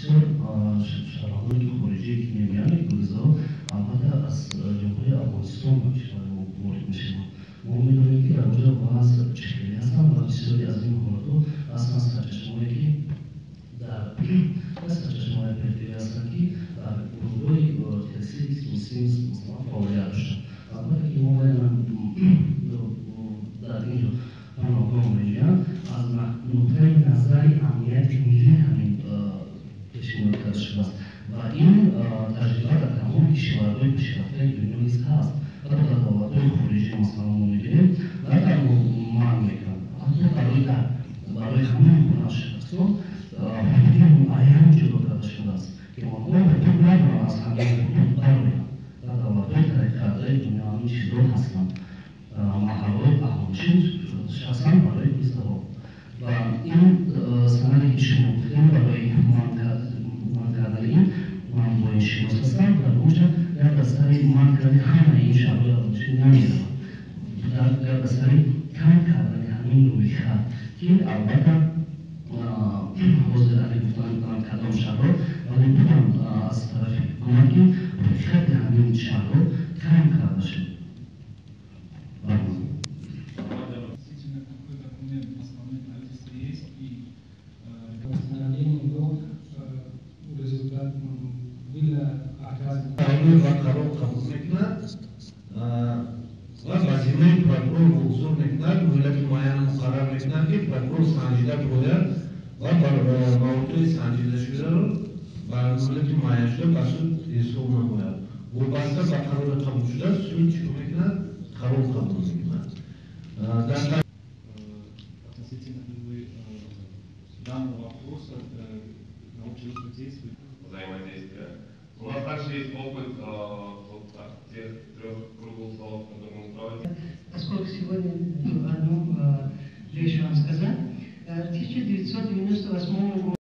Бисёр шаҳрвандоне, ки хориҷие, ки мебиёнд, гурезаҳо, албатта, аз Ҷумҳурии Афғонистон ба кишвари мо ворид мешаванд. Мо медонем, ки дар онҷо вазъ чӣ хеле ҳастанд ва бисёре аз ин ҳолатҳо ҳастанд, сарчашмаҳое, ки дар сарчашмаҳои оперативӣ ҳастанд, ки дар гурӯҳҳои террористӣ, масалан, фаъолият доштанд. Албатта, ки мо бояд дар ин ҷо паноҳгоҳ меҷӯянд, аз нуқтаи назари амнияти миллӣ ҳамин пешниҳод карда шудааст ва ин таҷриба дар тамоми кишварҳои пешрафтаи дунё низ ҳаст. Ҳатто дар давлатҳои хориҷӣ, масалан, мо мебинем, на танҳо манъ мекунанд, ҳатто барои ҳамаи гуна шахсон ҳудуди муайян ҷудо карда шудааст, ки онҳо ҳуқуқ надоранд аз ҳамин ҳудуд бароянд. Дар давлатҳои тараққикардаи дунё ҳамин чизҳо ҳастанд, маҳаллаҳои аҳолинишин шахсан барои гурезаҳо. Ва ин санаде, ки шумо гуфтем, барои манъ кардани ин, ман бо ин шинос ҳастам. Дар онҷа як дастаи манъ кардани ҳамаи ин шаҳрҳои аҳолинишин намеравад, дар дастаи кам кардани ҳамин рӯйхат, ки албатта ҳозир али гуфта наметавонам кадом шаҳрҳо, вале буданд аз тарафи ҳукумат, ки рӯйхати ҳамин шаҳрҳо кам карда шуд. Действительно, такой документ постановления правительства есть, и Постановление был результат было оказано. Ва қарор қабул мекунад ва ба зиммаи прокурор вогузор мекунад, муҳлати муайян муқаррар мекунад, ки прокурор санҷида бояд ва мавридҳои санҷидашударо ба муҳлати муайяншуда ба суд ирсол намояд. Вобаста ба қарори қабулшуда суд чӣ кор мекунад? Қарор қабул мекунад. Дар Относительно, как бы, данного вопроса научный действует. Взаимодействия. У нас также есть опыт вот тех трех круглых столов, которые мы проводили. Поскольку сегодня одну вещь вам сказать, в 1998 году